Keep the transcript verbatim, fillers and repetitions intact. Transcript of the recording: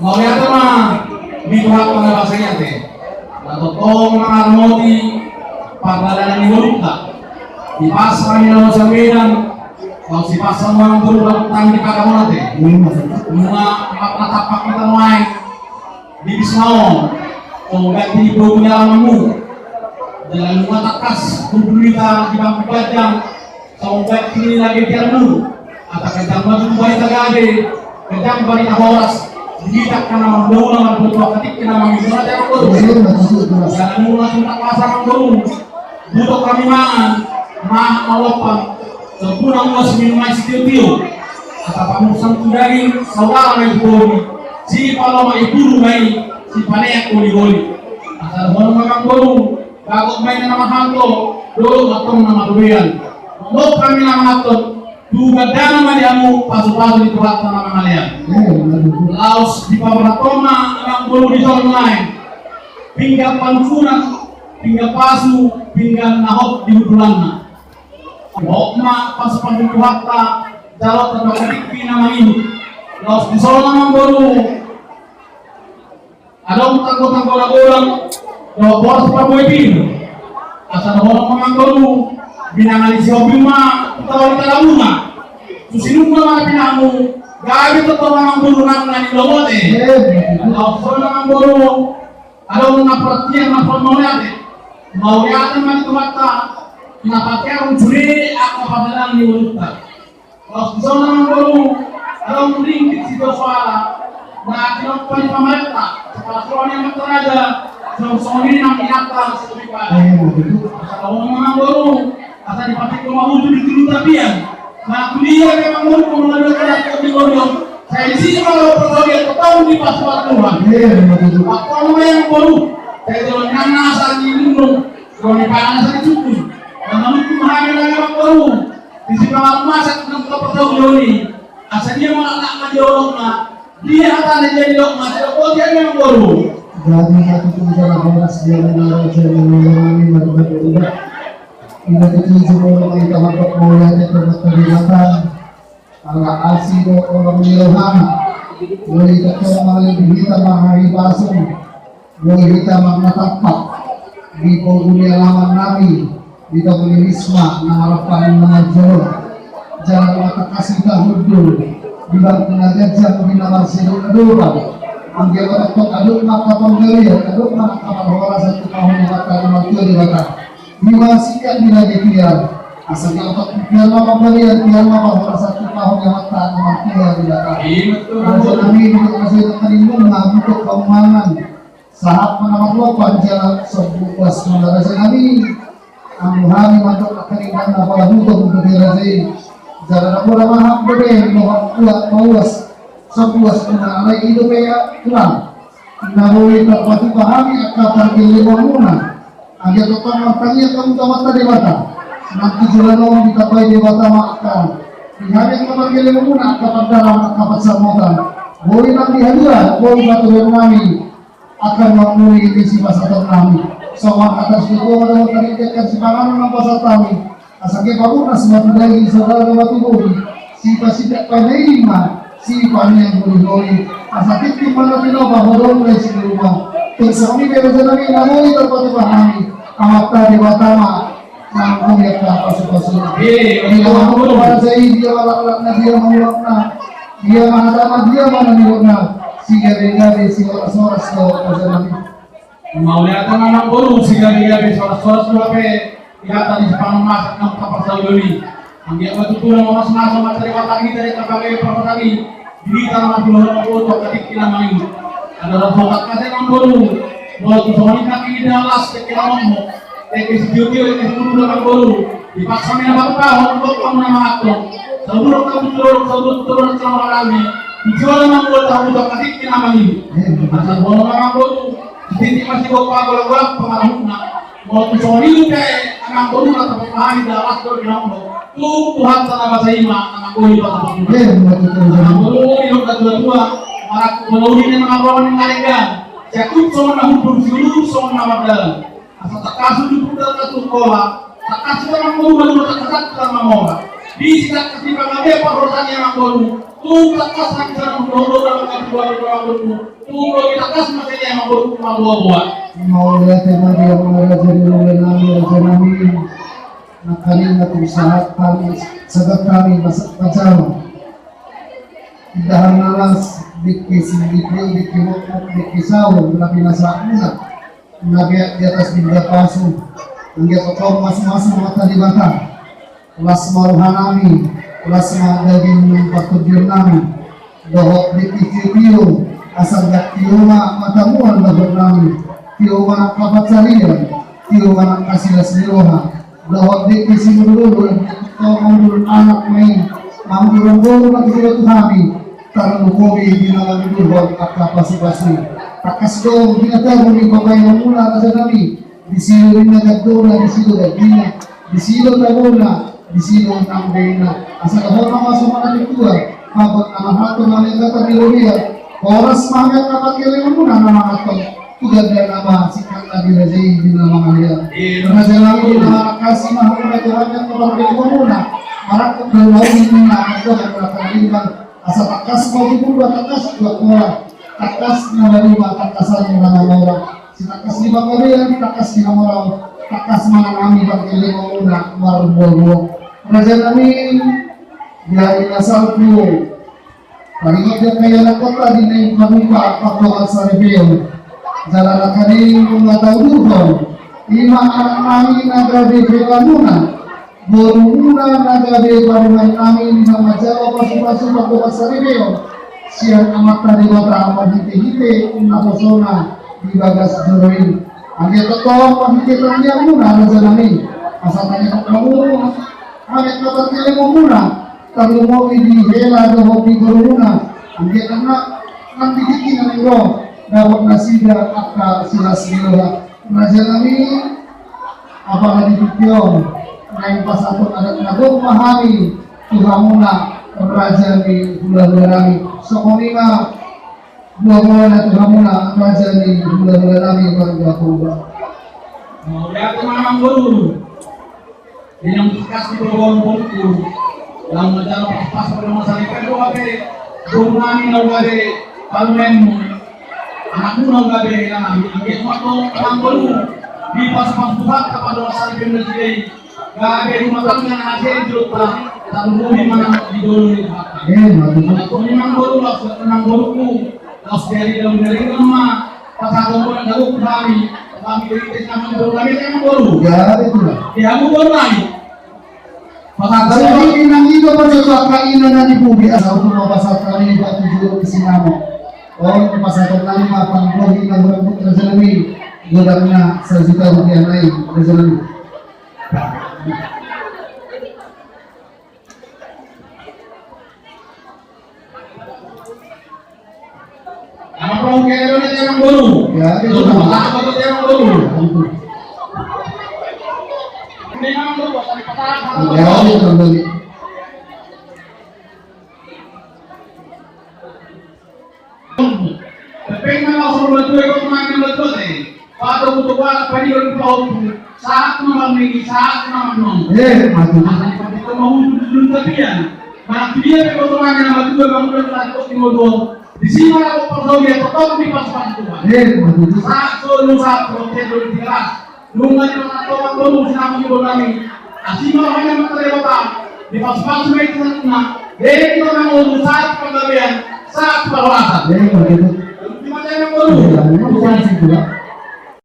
Mauliate ma di Tuhanta na basa i ate. Na tongtong mangaramoti pardalanan ni ngolunta. Dipaksa hami na basa Medan, laos dipaksa ma amang boru, laos tang di pakamonate. Nunga marnatampak hita nuaeng di bisma on, songon ganti di pogu ni alamanmu. Jala nunga tangkas hundul hita di bangku ganjang, songon ganti ni lage tiarmu. Asa ganjang ma tutu barita gabe, ganjang barita horas, di hita angka na mardalan, marboto angka tingki na mangido ate amang boru. Jala nunga tuntak masa amang boru, butok hami mangan, mahat malompang, sampurna uas minum aek sitiotio. Asa pamursan tu daging, saudara ma i tu bohi, sipalomak i puru ma i, sipaneang holiholi. Asa dohonon ma amang boru, bagot ma i na mahanto, dolok ma tong na matobean. Molo hami na mahanto, tu gandangan ma di hamu pasupasu ni Tuhanta na mangalean. Laos dipaborhathon ma amang boru dison nuaeng pinggan panungkunan, pinggan pasu, pinggan na hot di hundulanna. Hot ma pasupasu ni Tuhanta, jala tadok angka tingki na mangido. Laos dison amang boru, adong tanggotanggo na godang dohot boras parbue pir. Asa dohonon ma amang boru, binanga ni Sihombing ma tu taon ni Talabunga. Tu sinungga ma na pinahanmu, gabe tongtong amang boru nang na nilomote. Laos dison amang boru, adong na paratian na parmauliate. Mauliate ma di Tuhanta na patearon sude angka pardalanan ni ngolunta. Laos dison amang boru, adong ringgit sitio soara na tinompa ni pamarenta, sipasupasu ni amanta raja, songon i nang inanta Sihombing Padi. Asa dohonon ma amang boru, asa dipatikko ma uju di tolu tapian. Manang tu dia pe amang boru, molo na dua tapian di ngolu on, sai disi ma laho parsaoran, tongtong dipasupasu Tuhan. Apa ma amang boru, sai jolo nang nasa ni nunung, jolo ni pangan nasa ni sukun. Na manungkun hami nang amang boru, di sipangarumasak nang tu parsaoran i. Asa dia ma na na di olokna, dia hata na dia di olokna, sai dohot dia amang boru. Jadi hati tu jala horas dia menara jala menara ni mari mari. Ina tu tujuh orang ita mantap mauliate tu mata di mata. Ala asi do orang ni rohana. Boleh kita kembali di kita mahari pasung. Boi hita marnatampak di pogu ni alaman nami, di tonga ni bisma na marampang na marjolo. Jala nunga tangkas hita hundul di bangku na ganjang di na marsidung na dopan. Anggiat ma tongtong adong ma angka panggalian, adong ma angka parhorasan tu pahompu ni Amanta na martua Debata. Di ma singkat di lage tiar. Asa anggiat ma tongtong tiar ma panggalian, tiar ma parhorasan tu pahompu ni Amanta na martua Debata. Raja nami, di tonga ni bunga, butok pamangan. Sahat ma na marlopan jala sombu uas ma na raja nami. Anggo hami mandok angka denggan na pala hutong tu raja i. Jala na pola mahap dope dohot uas ma uas. Sombu uas ma na alai i dope tulang. Na boi tarpatupa hami angka pargellengonmuna. Anggiat tongtong martangiang hamu tu Amanta Debata. Nang tu joloan on ditambai Debata ma angka. Di hami angka pargellengonmuna angka pardalan angka pansamotan. Boi nang di haluan, boi patuduhon nami. Angka na manguli di sipasahaton nami. Songon hata ni natuatua ma dohot tadi angka sipanganon na pasahat hami. Asa anggiat pamurnas ma tu daging, saudara ma tu bohi. Sipasindak paima i ma, sipaneang holiholi. Asa tingting ma na tinopa, hodong na i siluman. Tung songon i pe raja nami na boi tarpatupa hami. Amanta Debata ma. Nang dia ka pasupasu. Eh, dia ma hutong raja i, dia ma laklakna, dia ma mulakna, dia ma hatana, dia ma na nidokna. Sigabegabe, sihorashoras do raja nami. Mauliate ma amang boru, sigabegabe, sihorashoras do hape di hata ni sipanganon masak nang tu parsaoran i. Anggiat ma tutu na mamasumasu Amanta Debata hita di angka pagabe parhata i. Di hita na marhulahula, molo tu angka tingki na mangido. Andorang so tangkas i amang boru, molo tu songon i nang di dalan las tingki na mongmo, tingki sitiotio, tingki sipuru do amang boru. Dipaksa ma i na patupahon, tongtong na mangathon. Saluhut na butuh, saluhut na butuh, saluhut na butuh. Di jolo ma molo tahu tu angka tingki na mangido. Asa dohonon ma amang boru, sititi ma sigompa, golanggolang pangarahutna. Molo tu songon i pe amang boru, na tapatupahon di dalan las do di na mongmo. Tung Tuhanta na basa i ma na manggoli patupahon. Amang boru, didok natuatua, marangkup molo uli ni mangaboan ni na denggan. Siangkup songon na hundul, siululul songon na mardalan. Asa tangkas ujung pundak na tungkola. Tangkas i amang boru, na tangkas i amang boru. Di sitangkas ni pagabe parhorasan i amang boru. Tung tangkas ma sian ulaon na mangkatai, ulaon na mangkatai, tung lobi tangkas ma sian i, amang boru, amang boa-boa. Mauliate ma di hamu raja ni ulaon nami, raja nami. Nangkaning na tung sahat hami, sahat hami, masa pajama. Indahan na las, dengke sindiki, dengke mokmok, dengke saur, na pinasahatmuna. Na beak di atas dinding pasu, anggiat tongtong masumasu Amanta Debata. Las ma roha nami, las ma daging nang partondion nami. Dohot dengke tio-tio, asa gantio ma matamuan dohot nami. Tio ma angka pansarian, tio ma angka silas ni roha. Dohot dengke simudurudur, anggiat tongtong mangudurhon anak ma i, mangudurhon boru ma tu hami. Tarlumobi di na mangudurhon angka pasupasu. Tangkas do di na tabo ni pambahenanmuna, raja nami. Disi do ninna gandona, disi do gantina, disi do tabona, disi do nang beina. Asa dohonon ma songon na tua, mangkon na marhalto ma hami angka parlobeion. Horas ma hami angka pangkelengonmuna na mangalehon. Tu gandana ma singkatna dirajai di na mangalean. Raja nami, na mangasahit ma hamu na hami angka pangkelengonmuna. Marangkup daun na uli muna, anggo na pangaliman. Asa tangkas ma tubu, tangkas ma tubu. Tangkas na baru ma, tangkas na mamora. Sitangkas ni panggabean, tangkas ni hamoraon. Tangkas ma nang hami pangkelengonmuna marboa-boa. Raja nami, di ari na salpu. Taringot di angka ianakhonta di na ingkon mamungka pardongan saripeon. Jala nangkaning nunga taudurhon, i ma anak nami na gabe helamuna, borumuna na gabe parumaen nami, na manjalo pasupasu pardongan saripeon sian Amanta Debata marhite-hite naposona di bagas joro i. Anggiat tongtong marhite tangiangmuna, raja nami, asa tangianghon hamu hami angka pangkelengonmuna. Tarlumobi di hela dohot di borumuna, anggiat nang di tingki na naeng ro, dapot nasida angka silas ni roha. Raja nami, apala di tingki on naeng pasahathon adat na gok ma hami tu hamuna, raja ni hulahula nami. Songon i ma boa-boa na tu hamuna, raja ni hulahula nami, marga Purba. Mauliate ma, amang boru. Di na tangkas di boru-boru, laho manjalo pasupasu pardongan saripeon do hape boru nami na gabe parumaenmu, anakmu na gabe helanami. Anggiat ma tongtong, amang boru, dipasupasu Tuhan angka pardongan saripeon na sude i. Gabe rumah tangga na asa i jolma, tarlumobi ma nang di jolo ni Tuhanta. Eh, ma tutu. Amang boru, laos, amang boruku, laos di ari na umliu on ma pasahathon na gok tu hami, hami do i, tes nama ni boru nami, tes nama boru. Ya, itu lah. Ya, hamu boru nami. Pasahat. Jadi, inang itu pajoto angka ina na di pudi, asa untuk mau pasahat kami, Pak, tujuh di sinamo. Oh, pasahat nami ma panggohi na berambut, raja nami. Godangna sajuta rupiah nai, raja nami. Nama prong kere do na tiang boru. Ya, itu. Tuh, nama apa tuh tiang boru? Ini nama boru, buat tadi patah, nama boru. Ya, itu, itu. Hepeng ma laos ro na tuatua, i ma na tuatua te. Pato buto kuala padi ro di pahompu. Sahat ma marnini, sahat ma marnono. Eh, ma tutu. Asa di padi ro ma hutu di dulu tapian. Mana tu dia pe boto nami na matua, bangunan na kos di modo. Disi ma na kos parsaoran, tongtong dipasupasu Tuhan. Eh, ma tutu. Sahat solu, sahat solu, sahat solu, sahat solu. Nunga dipasahat Tuhan boru sinamot ni boru nami. Asi ma rohana Amanta Debata, dipasupasu ma i tu anakna. Jadi tu na boru sahat panggabean, sahat parhorasan. Jadi ma i na boru. Iya, memang bukan situ, ya.